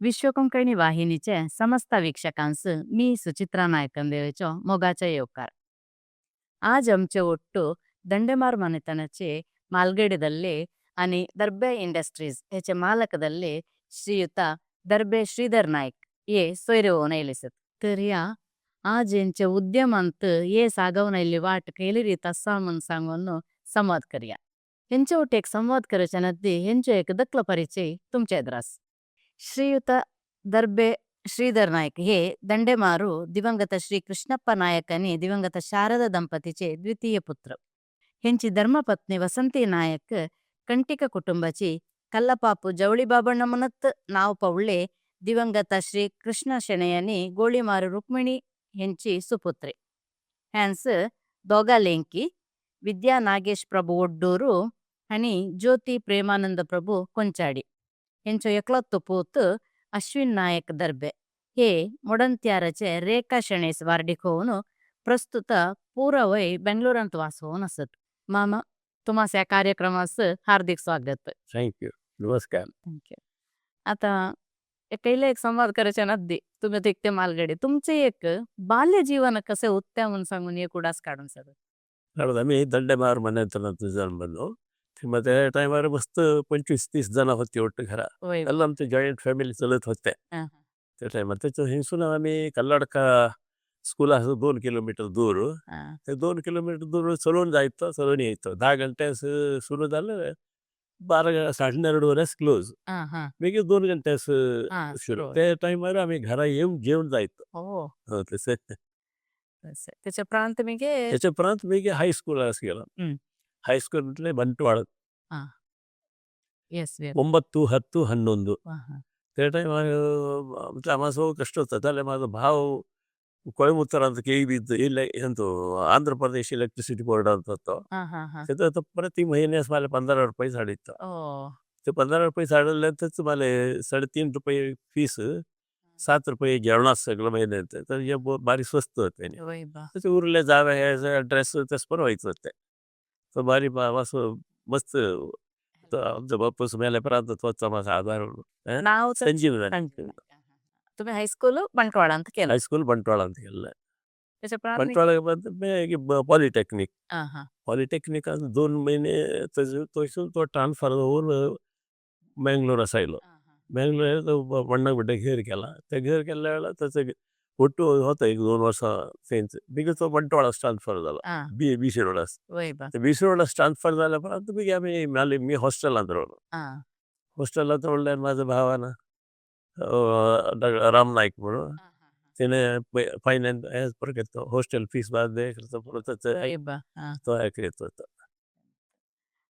विश्व कोंकणी वाहिनीचे समस्त वीक्षकांस मी सुचित्रा नायकंदेवेचो मोगाचे येवकार. आज आमचे ಒಟ್ಟು ದಂಡೆಮಾರ್ ಮನೆತನचे ಮಾಲ್ಗಡಿದಲ್ಲಿ आणि ದರ್ಬೆ ಇಂಡಸ್ಟ್ರೀಸ್ हेचे मालकದಲ್ಲಿ श्रीयुत दर्बे श्रीधर नाईक हे सोयरे होऊन आयले. तर या आज हेंचे उद्यमांत हे सागवून आयिल्ली वाट केली रीत आसा म्हूण सांगून संवाद करया. हेंचे ಒಟ್ಟು एक संवाद करच्या नदी हेंचो एक दखलो परिचय तुमचे एद्रास. ಶ್ರೀಯುತ ದರ್ಬೆ ಶ್ರೀಧರ್ ನಾಯ್क हे ದಂಡೆಮಾರು ದಿವಂಗತ ಶ್ರೀ ಕೃಷ್ಣಪ್ಪ ನಾಯಕ್ आणि ದಿವಂಗತ ಶಾರದಾ ದಂಪतीचे द्वितीय पुत्र. हेंची धर्मपत्नी वसंती नायक कंटिಕ कुटुंबाची ಕಲ್ಲಪಾಪು ಜವಳಿ ಬಾಬಣ್ಣ ಮುನತ್ ನಾವ್ ಪೌಳ್ಳೆ ದಿವಂಗತ ಶ್ರೀ ಕೃಷ್ಣ ಶೆಣೆಯನಿ ಗೋಳಿಮಾರು ರುಕ್ಮಿಣಿ ಹೆಂಚಿ ಸುಪುತ್ರಿ. ಹ್ಯಾನ್ಸ್ ದೋಗಾಲೇಂಕಿ ವಿದ್ಯಾ ನಾಗೇಶ್ ಪ್ರಭು ಒಡ್ಡೂರು आणि ಜ್ಯೋತಿ ಪ್ರೇಮಾನಂದ ಪ್ರಭು ಕೊಂಚಾಡಿ. ಹೆಂಚೋ एकलोत्तो पूत ಅಶ್ವಿನ್ ನಾಯಕ್ ದರ್ಬೆ हे ಮೊಡಂತ್ಯಾರचे ರೇಖಾ ಶೆಣೈಸ್ ವಾರ್ಡಿಕ್ होऊन प्रस्तुत पूरा वय बेंगलोरांत वास होऊन आसत. मामा, तुम्हास या कार्यक्रमास हार्दिक स्वागत. Thank you, नमस्कार. Thank you. आता पहिले एक संवाद करायच्या नद्दी तुम्ही तिकते मालगडी तुमचे एक बाल्य जीवन कसे उत्त्या म्हणून सांगून एक उडास काढून सगळं. ಹೌದು, आम्ही दंडेमार मನೆतनात जन्मलो. मग त्या टायमार मस्त 25-30 जण होती ಒಟ್ಟು घरा. ಎಲ್ಲ आमचे जॉईंट फॅमिली चलत होते त्या टायमार. त्याच्या थंयसून आमी कल्लाडका स्कूल आसा 2 किलोमीटर दूर. ते 2 किलोमीटर दूर चलून जायचं, चलून यायचं. 10 गंटे सुरू झालं, 12 12:30 वरेस क्लोज. हा हा मागीर 2 गंटे सुरू. सुरू. त्या टायमार आमी घरा येवन जेवन जायचो. हो. तशें. तशें. त्याच्या प्रांत मागीर त्याच्या उपरांत मागीर हायस्कुलाक गेलो. हायस्कूल म्हटलें ಬಂಟ್ವಾಳ. Yes yes 9, 10, 11. हा हा त्या टायमार म्हटल्यार मातसो कश्ट होता. जाल्यार म्हाजो भाव कोयमुत्तरांत केईबी ಎಂತು आंध्र प्रदेश इलेक्ट्रिसिटी बोर्डांत होतो. हा हा हा तिथं तो प्रति महिन्यास मला 15 रुपये धाडितो. ते 15 रुपये धाडल्यानंतरच मला 3.5 रुपये फीस, 7 रुपये जेवणात सगळं महिन्याचं. तर हे भारी स्वस्त होते. वय बा. तसे उरले जावे हे ड्रेस तसं पण व्हायचं होते. तर भारी असं मस्त. तर आमचा बापूस मेल्यापर्यंत तोच माझा आधार. नाव? संजीव. संजीव. तुम्ही हायस्कूल बंटवाळांत केलं? हायस्कूल बंटवाळांत केल्लें. त्याच्या प्रांत बंटवाळा पॉलिटेक्निक. हा हा पॉलिटेक्निकात 2 महिने थंयसून तो ट्रान्सफर होऊन मँगलोर आयलो. मँगलोर मण्णा गुड्डे घर केला. ते घर केल्ल्या वेळार ताचो ಒಟ್ಟು होता एक 2 वर्सां थंयच. मागीर तो बंटवाळाक ट्रान्सफर जालो. बी बी सी रोडाक. वय बा. ते बी सी रोडाक ट्रान्सफर जाल्या उपरांत मागीर आमी मी हॉस्टेलांत रावलो. हॉस्टेलांत रावल्यार म्हाज्या भावान राम नाईक म्हणून तेणे फायनान्स हें हॉस्टेल फीस बाद वय बा हा. तो हें करीत होता.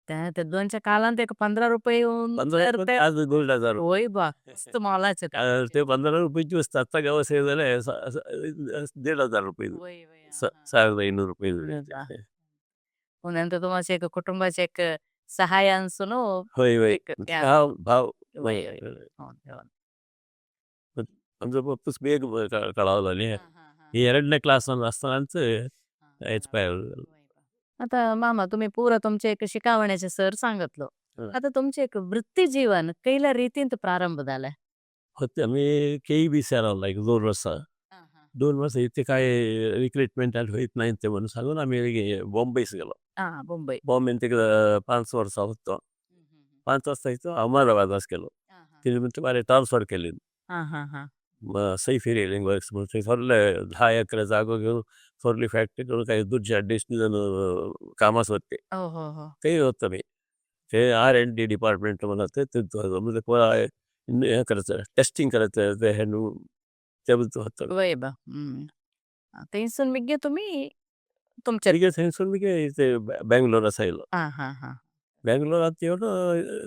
त्या त्या दोनच्या काळांत एक 15 रुपये येऊन 15 तर ते आज 1500. होय बा, मस्त मोलाचे. ते 15 रुपयाची वस्तू आत्ता गावास हे झाले 1500 रुपये, वय वय 1500 रुपये. नंतर तुम्हाला एक कुटुंबाचे एक सहाय्यांसून होय होय एक भाव भाव. वय वय हो, हो. आमचा बापूस ಬೇಗ कळावलं न्ही. ही ಎರಡನೇ क्लास असतानाच एक्सपायर झालं. आता मामा, तुम्ही पुरा तुमचे एक शिकावण्याचे सर सांगितलं. आता तुमचे एक वृत्ती जीवन कैल्या रीतींत प्रारंभ झालाय? होते आम्ही केई बी रावला एक 2 वर्सां. 2 वर्सां इथे काय रिक्रुटमेंट होत नाही ते म्हणून सांगून आम्ही बॉम्बेस गेलो. हा, मुंबई. बॉम्बे तिकडं 5 वर्सां होतो. 5 वाजता इथं अहमदाबादास गेलो. तिने म्हणजे मला ट्रान्सफर केली. हा हा हा मग सैफी रेलिंग वर्क्स म्हणून ते थोरले 10 एकर जागा घेऊन थोरली फॅक्टरी करून काही दूरच्या जण कामास होते. हो हो हो ते होतं मी ते आर&डी डिपार्टमेंट म्हणत ते म्हणजे हे करायचं, टेस्टिंग करायचं ते हे ते होतं. वय बा. थंयसून मागीर तुम्ही तुमच्या तिगे थंयसून मागीर ते बँगलोर आयलो. हा हा हा बँगलोरात येऊन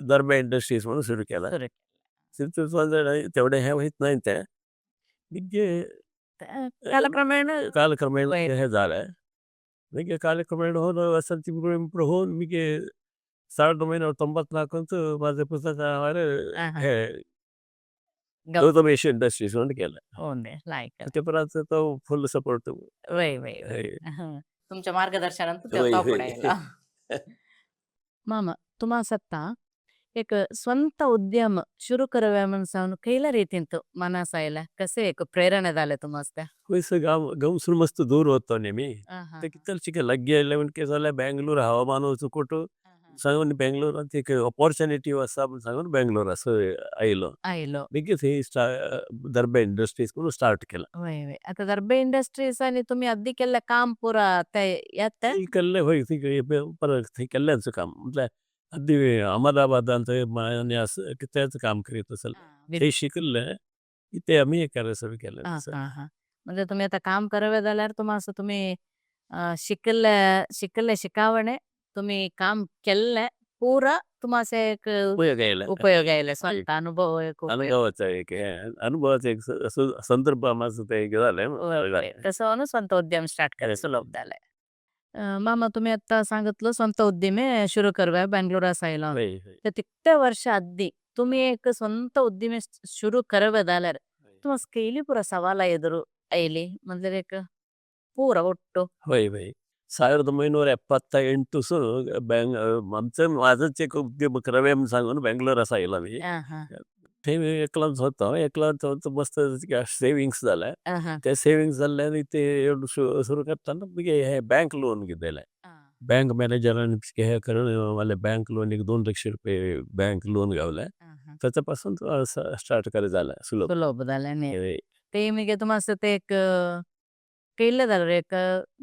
दर्बा इंडस्ट्रीज म्हणून सुरू केला. तिथून तेवढे हे होत नाही ते मागीर कालक्रमेण. कालक्रमेण हे झालं. मागीर कालक्रमेण होऊन वसंती इम्प्रूव्ह होऊन मागीर 1994 माझं पुस्तक हे गौतम एशियन इंडस्ट्रीज म्हणून केलं. हो लायक. ते परत तो फुल सपोर्ट. वय वय. तुमच्या मार्गदर्शनात. मामा, तुम्हा सत्ता एक स्वंत उद्यम सुरू करव्या म्हणून कैला रीतींत मनास आयला कसे एक प्रेरणा झाले तुम्हाला? वयस गाव गांवसून मस्त दूर होतो नेहमी. ते कितल लग्गे आयले म्हण जाल्यार बेंगलोर हवामान वचूं सांगून बेंगलोरांत एक ऑपॉर्च्युनिटी आसा म्हण सांगून बेंगलोर असं आयलो. आयलो. मागीर थंय दर्बे इंडस्ट्रीज करून स्टार्ट केला. वय वय, आता दर्बे इंडस्ट्रीज आणि तुम्ही अद्दी केल्ले काम पुरा ते येता? केल्ले होय, थंय परत थंय केल्लेंच काम म्हटल्यार अद्दी अहमदाबादांत तेच काम करीत आसले, थंय शिकल्ले ते आमी सुरू केलें. म्हणजे तुम्ही आता काम करवे जाल्यार तुम्हाला तुम्ही शिकल्ले शिकल्ले शिकावणे तुम्ही काम केल्ले पुरा तुम्हाला एक उपयोग आयला. उपयोग आयला, स्वतः अनुभव एक अनुभवाचा एक अनुभवाचा एक संदर्भ माझं ते झालं. तसं स्वतः उद्यम स्टार्ट करायचं सुलभ झालंय. मामा तुम्ही आता सांगितलं स्वतः उद्यमे सुरू करूया बेंगलोर असायला, तर तितक्या वर्ष आधी तुम्ही एक स्वतः उद्यमे सुरू करवे जाल्यार तुम्हाला केली पुरा सवाल एದುರು आयली म्हणजे एक पुरा ಒಟ್ಟು. होय होय, 1978 सु आमचं माझंच एक उद्यम करवे म्हणून सांगून बेंगलोर आयला मी. थंय एकलोच होतो, एकलोच होतो, मस्त सेविंग्स जालें. ते सेविंग्स जाल्ले आनी ते सुरू करतना मागीर हे बँक लोन घेतलें. बँक मॅनेजरान हे करून मला बँक लोन एक 2 लक्ष रुपये बँक लोन गावले. त्याच्यापासून स्टार्ट करायचं झालं सुलभ. सुलभ झालं नाही ते मागीर तुम्हाला ते एक केल्ले जाल्यार एक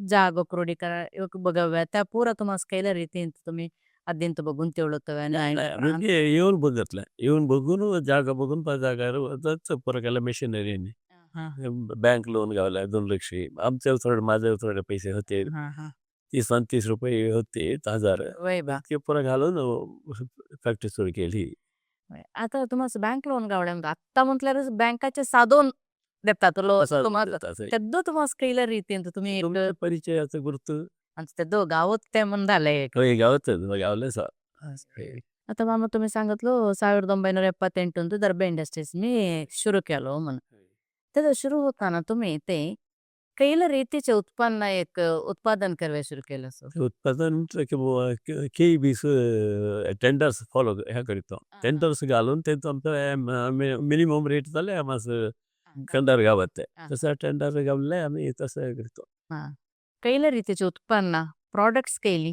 जागो क्रोडी करा एक बघाव्या त्या पुरा तुम्हाला केल्या रीतीन तुम्ही अद्यंत बघून तेवढं. येऊन बघितलं, येऊन बघून जागा बघून जागा पुरा केला मशिनरीने. बँक लोन गावला 2 लक्ष, आमच्या थोडे माझे थोडे पैसे होते, 30-30 रुपये होते 1000, ते पुरा घालून फॅक्टरी सुरू केली. आता तुम्हाला बँक लोन गावल्या आत्ता म्हटल्यावर बँकाचे साधून देतात लोन तुम्हाला, तेद्दो तुम्हाला केल्या रीतीन तुम्ही परिचयाचं गुरुत्व तेद्दो गावात ते म्हण झाले. गावात गावले. आता मामा तुम्ही सांगितलं 1978 दर्बे इंडस्ट्रीज मी सुरू केलो म्हणून, तर सुरू होताना तुम्ही ते कैला रीतीचे उत्पन्न एक उत्पादन करवे सुरू केलं? उत्पादन के बी टेंडर्स फॉलो हे करीतो, टेंडर्स घालून ते आमचं मिनिमम रेट जाले आमचं टेंडर गावत, तसं टेंडर गावले आम्ही तसं करतो. कैला रीतीचे उत्पन्न प्रॉडक्ट्स केली?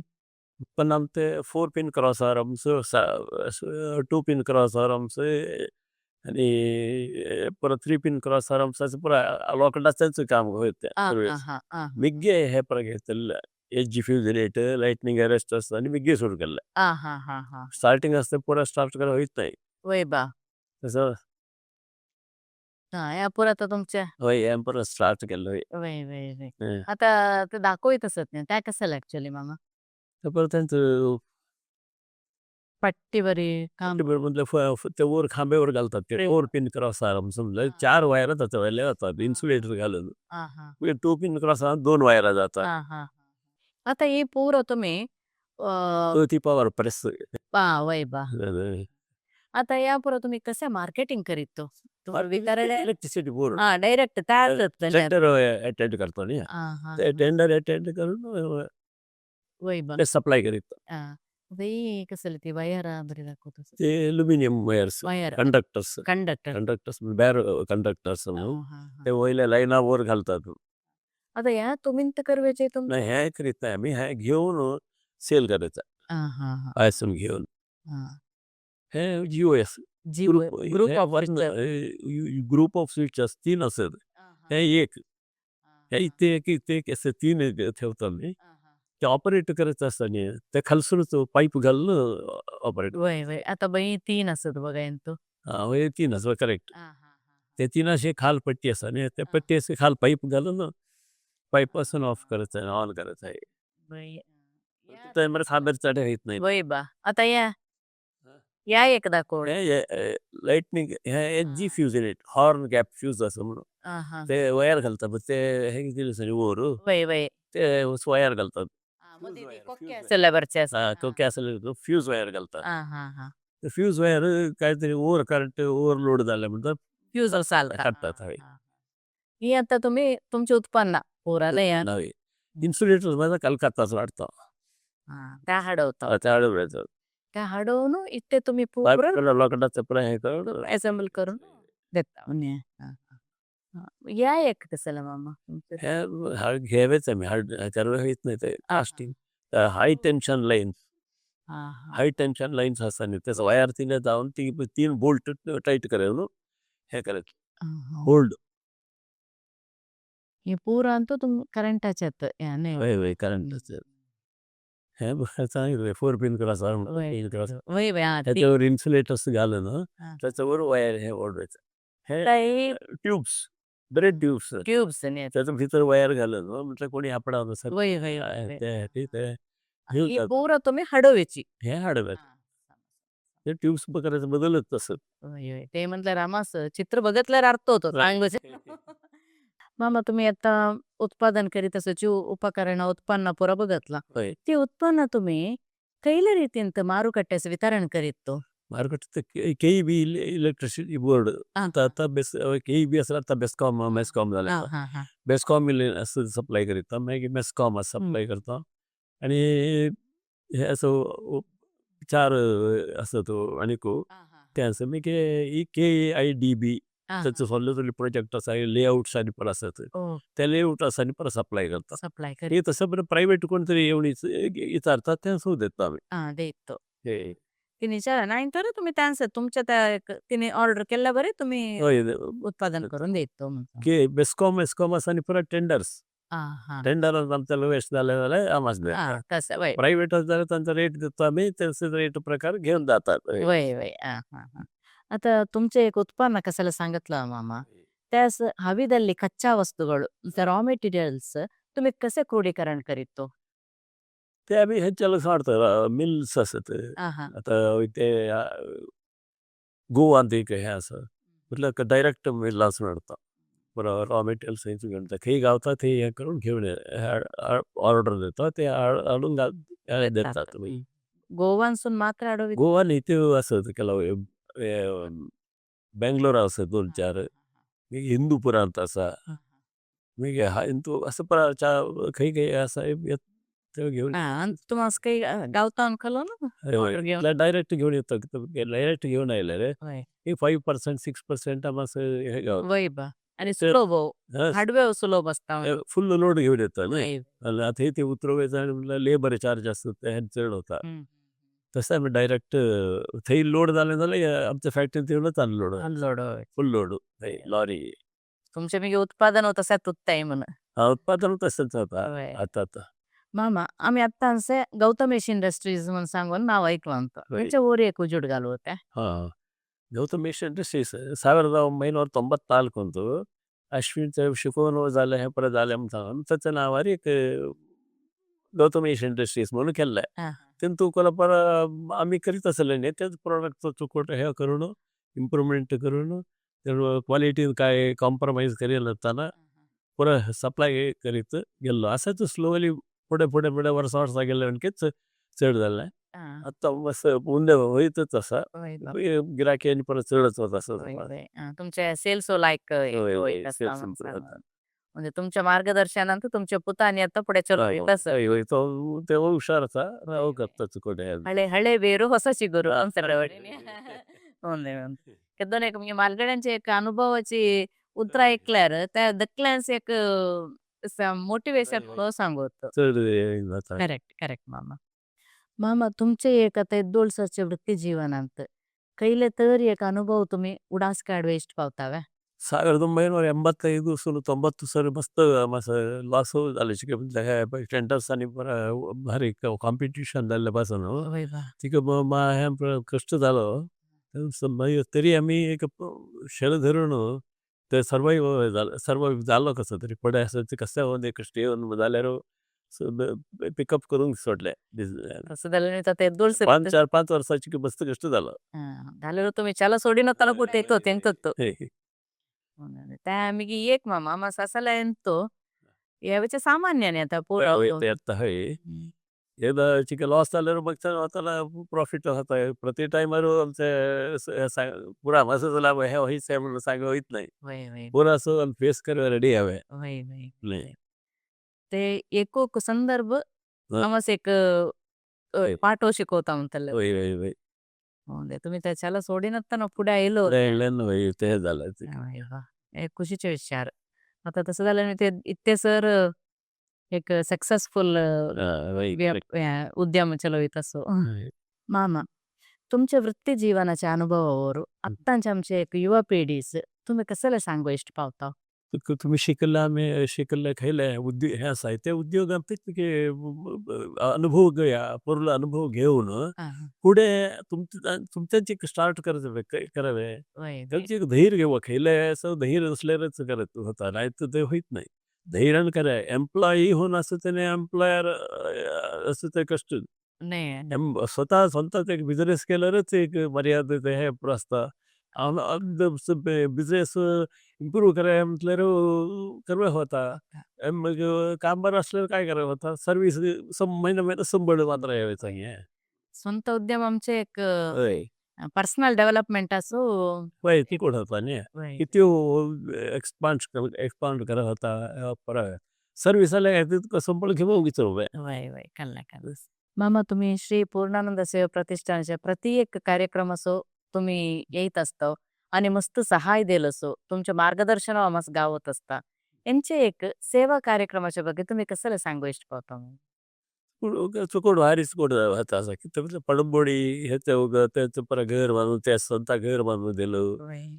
उत्पन्न आमचे 4 pin cross arms, 2 pin cross arms आणि परत 3 पिन क्रॉस आर्म्स असं पुरा लोखंडाचंच काम होते. मिग्गे हे परत घेतलं H G fuse rate, lightning arresters आणि मिग्गे सुरू केलं. स्टार्टिंग असते पुरा स्टार्ट करा होत नाही. वय बा. तसं हा पुरा तर तुमच्या होय, या पुरा स्टार्ट केलं. वय वय वय. आता ते दाखवत असत नाही त्या कसं ऍक्च्युअली मामा? परत त्यांचं पट्टी बरी काम ते वर खांब्यावर घालतात ते 4 पिन क्रॉस आर्म समजा 4 वायरा त्याच्या जातात इन्सुलेटर घालून, 2 पिन क्रॉस आर्म 2 वायरा जातात. आता हे पूर तुम्ही ती पॉवर प्रेस. वय बा. आता या पुरा तुम्ही कसं मार्केटिंग करीत तो इलेक्ट्रिसिटी बोर्ड डायरेक्ट तयार टेंडर अटेंड करतो न्ही, ते टेंडर अटेंड करून सप्लाय करीत. कसं ते वायर बरी दाखवतो ते aluminium wires, conductors, conductors bare conductors ते वयल्या लायना वर घालतात. आता या तुम्ही तर करवेचे नाही, हे करीत नाही आम्ही, हे घेऊन सेल करायचं आयसून घेऊन. हे GOS group of switches 3 असत, हे एक हे इथे एक इथे एक असे 3 ठेवतो आम्ही. ते ऑपरेट करायचं असतं ते खालसूनच पाईप घालून ऑपरेट. वय वय. आता बाई 3 असत बघा यांतो. हा वय 3 असत करेक्ट. ते 3 असे खाल पट्टी असतात आणि त्या पट्टी असे खाल पाईप घालून पाईपासून ऑफ करायचं आहे, ऑन करायचं आहे. येत नाही. वय बा. आता या या एक दाखव. लाइटनिंग हे H G fuse rate, horn gap fuse असं म्हणून ते वायर घालतात, ते हे दिलं वर ते वायर घालतात. फ्यूज वायर घालतात. फ्यूज वायर काहीतरी ओव्हर करंट ओव्हरलोड झालं म्हणतात फ्यूज काढतात. ही आता तुम्ही तुमचे उत्पन्न पोराला या इन्सुलेटर माझा कलकत्ताच वाटतो त्या हडवतो त्या हडवायचं. त्या हाडोवन इतले तुमी पुरा लोखंडाचे पुरा हे करून असेंबल करून देता न्ही. या एक कसला मामा? हे घेवेच आमी हाड होयत नाही ते casting high tension lines. High tension lines आसा न्ही, ते वायर तिने जावन ती 3 बोल्ट टायट करायचं हे करायचं होल्ड. हे पुरा अंतू तुम करंटाचे न्ही. हय हय करंटाचे. हे चांगले 4 पिन क्रॉस क्रॉस वय वय त्याच्यावर इन्सुलेटर्स घालून त्याच्यावर वायर हे ओढवायचं. हे ट्यूब्स, बरे ट्यूब्स ट्यूब्स त्याच्या भितर वायर घालून म्हटलं कोणी आपडा नसत. वय वय. ते पुरा तुम्ही हडवायची. हे हडवायचं ते ट्यूब्स करायचं बदलत तसं. ते म्हटलं रामास चित्र बघितल्यावर अर्थ होतो. मामा तुम्ही आता उत्पादन करीत असाची उपकरण उत्पन्न पुरा बघितला, ते उत्पन्न तुम्ही कैल्या रीतीन मारुकट्ट्यास वितरण करीत तो? मारुकट्टे के बी इलेक्ट्रिसिटी बोर्ड आता आता बेस के बी असं आता बेस्कॉम मेस्कॉम झाले, बेस्कॉम असं सप्लाय करीत, मागीर मेस्कॉम सप्लाय करता. आणि हे असं 4 असं तो आनी ते आसा मागीर के I D बी ताचो सगळे सगळे प्रोजेक्ट आसा, लेआउट्स आनी परत आसात ते लेआउट आसा आनी परत सप्लाय करता. सप्लाय हे तसं बरं प्रायव्हेट कोण तरी येवन विचारतात ते सुद्दां देता आमी. देतो तिने विचारा नाही तर तुम्ही त्यांचं तुमच्या त्या तिने ऑर्डर केल्या बरे तुम्ही उत्पादन करून देतो. के बेस्कॉम मेस्कॉम आसा आनी परत टेंडर्स टेंडर आमच्या वेस्ट जाले जाल्यार आमाच तसं प्रायव्हेट जाल्यार तांचो रेट दिता आमी, तेंचे रेट प्रकार घेवन जातात. वय वय. आता तुमचे एक उत्पन्न कशाला सांगितलं मामा, त्यास हवीದಲ್ಲಿ कच्चा वस्तुಗಳು रॉ मेटेरियल्स तुम्ही कसे क्रोडीकरण करीत तो? ते आमी हेंच्याला हाडता, मिल्स आसत आता ते गोवान एक हे आसा म्हटल्यार डायरेक्ट मिलासून हाडता, रॉ मेटेरियल्स थंयच घेवन येता, खंय गावता थंय हे करून घेवन ऑर्डर दिता, ते हाडून देतात. गोवानसून मात्र हाडो? गोवा न्ही, त्यो आसत केला बेंगलोर आसा 2-4, हिंदूपुरांत आसा, मागीर असं खंय खंय आसा ते घेवन तुम्हाला काही गावता खलो ना डायरेक्ट घेवन येता, डायरेक्ट घेवन आयले रे 5% 6% आमकां हे गावता. वय बा. आनी सुलभ हार्डवेअर सुलभ आसता, फुल लोड घेवन येता न्ही. आतां ते उतरोवपाचें आनी लेबर चार्ज आसता ते चड वता. तशें आमी डायरेक्ट थंय लोड जालें जाल्यार आमच्या फॅक्टरींत येवनच अनलोड अनलोड फुल लोड लॉरी. तुमचे मागीर उत्पादन तशेंच उत्ताय म्हणून. उत्पादन तशेंच जाता आतां आतां. मामा आमी आत्तां गौतमेश इंडस्ट्रीज म्हणून सांगून नाव ऐकलां, तेंच्या वयर एक उजूड घालू ते. हां, गौतमेश इंडस्ट्रीज 1994 अश्विन शिकोवन जालें हें परत जालें म्हूण सांगून ताच्या नांवार एक गौतमेश इंडस्ट्रीज म्हणून केल्लें. तेंतू परत आमी करीत आसले न्ही तेच प्रोडक्ट चुकोट हे करून इम्प्रुवमेंट करून क्वालिटी काय कॉम्प्रोमायज करिनासतना पुरो सप्लाय करीत गेल्लो. अशेंच स्लोली फुडें फुडें फुडें वर्सां वर्सां गेले म्हणटकीच चड जालें. आतां मातसो मुंदे वयतच आसा, गिरायकी आनी परत चडच वता आसा. तुमचे सेल्स लायक म्हणजे तुमच्या मार्गदर्शनान तुमच्या पुतांनी आता पुढे चलो. तो हुशार आसा, हांव करता चुकोट. हळे हळे ಬೇರು ಹೊಸ ಚಿಗುರು केदोन एक मालगड्यांचे एक अनुभवाची उतरां ऐकल्यार त्या दकल्यांस एक मोटिवेशन सांगत. करेक्ट करेक्ट मामा. मामा तुमचे एक आता दोळसाचे वृत्ती जीवनांत कैले तर एक अनुभव तुम्ही उडास काडवे इष्ट पावतावे? 1985 सुरू 90 सर मस्त लॉस जाले टेंडर्स आनी भारी कॉम्पिटिशन जाल्ले पासून तिका हें कश्ट जालो. मागीर तरी आमी एक शेळ धरून ते सर्वायव जालो, सर्वायव जालो कसो तरी फुडें आसा कशें कश्ट येवन जाल्यार पिकअप करूंक सोडलें. तसं जाल्यार ते 5-4-5 वर्सांची मस्त कश्ट जालो. जाल्यार तुमी चला सोडिनातना कुठे येतो तेंकत त्या मागीर एक मामा मासा तो हे सामान्य न्ही आतां पुरो. हय एकदां चिके लॉस जाल्यार मागीर प्रॉफीट जाता. प्रति टायमार आमचे पुरा मातसो जाल्यार हें हयच म्हणून सांग वयत न्हय, पुरो असो फेस करपाक रेडी हांवें. ते एक संदर्भ आमस एक पाठो शिकवता म्हणतले. वय वय वय हो, तुम्ही त्याच्याला सोडिनातना पुढे आयलो. वय ते झालं ते. एक खुशीचे विचार. आता तसं झालं ते इतके सर एक सक्सेसफुल उद्यम चलवित असो. मामा, तुमच्या वृत्ती जीवनाच्या अनुभवावर आत्ताच्या आमचे एक युवा पिढीस तुम्ही कसं सांगू इष्ट पावता? तुम्ही शिकला, आम्ही शिकले खयले उद्योग हे असा ते उद्योगात अनुभव घ्या, पूर्ण अनुभव घेऊन पुढे तुमच्याची स्टार्ट करावे. त्यांची एक धैर्य घेवा, खयले असं धैर्य नसल्यावरच करत होता, नाही तर ते होत नाही. धैर्यानं करा. एम्प्लॉई होऊन असं त्याने एम्प्लॉयर असं ते कष्ट नाही. स्वतः स्वतःच एक बिझनेस केल्यावरच एक मर्यादित हे असतं. बिझनेस इम्प्रूव्ह कराय म्हटल्यावर सर्व होता. मग कामगार असल्यावर काय करायला होता, सर्व्हिस महिना महिना संबळ मात्र यायचं हे. स्वतः उद्यम आमचे एक पर्सनल डेव्हलपमेंट असो. वय तिकोड होता नाही किती एक्सपांड एक्सपांड करत होता. पर सर्व्हिस आल्या संबळ घेऊन उगीच. वय वय कल्ला कल्ला. मामा, तुम्ही श्री पूर्णानंद सेवा प्रतिष्ठानाच्या प्रति एक कार्यक्रम असो तुम्ही येत असतो आणि मस्त सहाय्य दिलं असो, तुमच्या मार्गदर्शन आम्हाला गावत असता. यांचे एक सेवा कार्यक्रमाच्या ಬಗ್ಗೆ तुम्ही कसं सांगू इष्ट पावता? चुकून भारीच कोण होता असं की पडंबोडी ह्याचं त्याचं पर घर बांधून त्या स्वतः घर बांधून दिलं.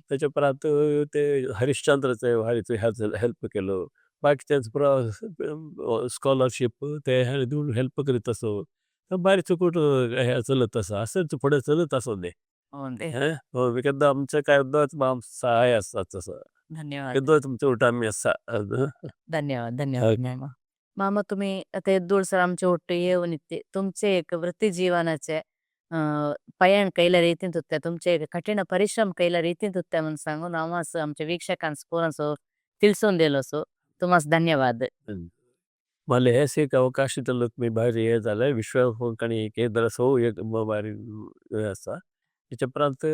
त्याच्या परत ते हरिश्चंद्रचं भारीचं ह्याचं हेल्प केलं. बाकीच्यांचं पुरा स्कॉलरशिप ते ह्या देऊन हेल्प करीत असो. भारी चुकूट हे चलत असं असंच पुढे चलत असो दे. हो, हो, आमचं काय सहाय्य असतात तसं. धन्यवाद. केद्दां तुमच्या उठ आम्ही असा. धन्यवाद धन्यवाद मामा. मामा, तुम्ही आता दूर आमचे ಒಟ್ಟು येऊन इत्ते तुमचे एक वृत्ती जीवनाचे पयण कैला रीतीन तुत्ते, तुमचे एक कठीण परिश्रम कैला रीतीन तुत्ते म्हणून सांगून आम्हास आमच्या वीक्षकांस पोरांसो तिळसून दिलो सो तुम्हास धन्यवाद. मला हेच एक अवकाश दिलो मी भारी हे झालं विश्व कोंकणी केंद्र सो एक भारी आसा. तेच्या उपरांत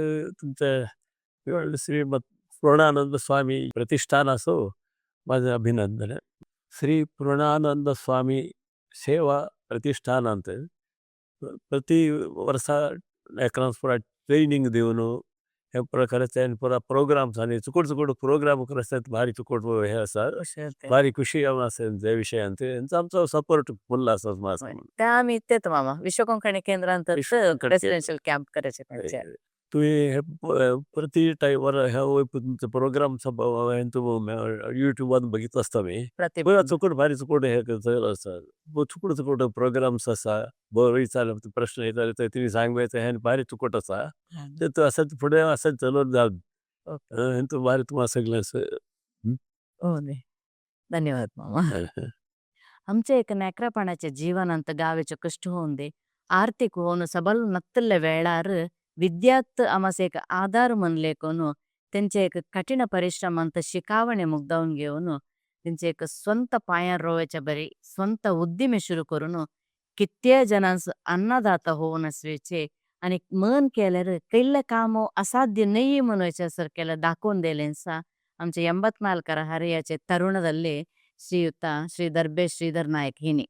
तुमचे श्री पूर्णानंद स्वामी प्रतिष्ठान असो, माझं अभिनंदन. श्री पूर्णानंद स्वामी सेवा प्रतिष्ठानांत प्रति वर्सा एकरांस पुरा ट्रेनिंग दिवन हे प्रकाराचे पुरा प्रोग्राम्स आनी चुकूट चुकूट प्रोग्राम करतात. भारी चुकूट हे आसा, भारी खुशी आसा त्या विशयांत. आमचो सपोर्ट फुल आसा. त्या आम्ही इत्तेत मामा विश्व कोंकणी केंद्रांत रेसिडेन्शियल कॅम्प करायचे त्यांचे. तुम्ही हे प्रति टायमार ह्या तुमचे प्रोग्राम युट्यूबान बघितलं असता मी. बरं चुकूट भारी चुकूट हे आसा, चुकूट चुकूट प्रोग्राम्स आसा. बरं विचारलं प्रश्न विचारले तर तिने सांगायचं हे भारी चुकूट आसा. ते असंच पुढे असंच चलत जा. भारी तुम्हाला सगळं. हो, धन्यवाद मामा. आमच्या एक नेकरापणाच्या जीवनांत गावेचे कष्ट होऊन दे आर्थिक होऊन सबल नत्तल्ले वेळार विद्यात आमास एक आधार म्हणले कोण त्यांचे एक कठीण परिश्रम अंत शिकावणे मुग्धावून घेऊन त्यांचे एक स्वंत पायां रोवायच्या बरी स्वंत उद्दिमे सुरू करून कित्येक जणांस अन्नदाता होऊन असवेचे आणि मन केल्यार कैल्ले काम असाध्य नाही म्हणवायच्या सारखेला दाखवून दिलेंसा आमच्या 84ರ ಹರಿಯಾಚೆ ತರುಣದಲ್ಲಿ ಶ್ರೀಯುತ ಶ್ರೀ दर्बे श्रीधर नायक हिनी.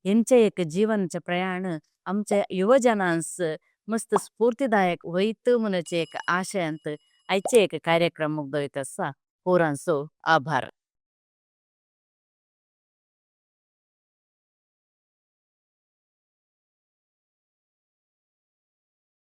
यांचे एक जीवनाचे प्रयाण आमच्या युवजनांस मस्त स्फूर्तिदायक होईत म्हणूचे एक आशयांत आयचे एक कार्यक्रम मुग्धवित आसा. पोरांसो आभार.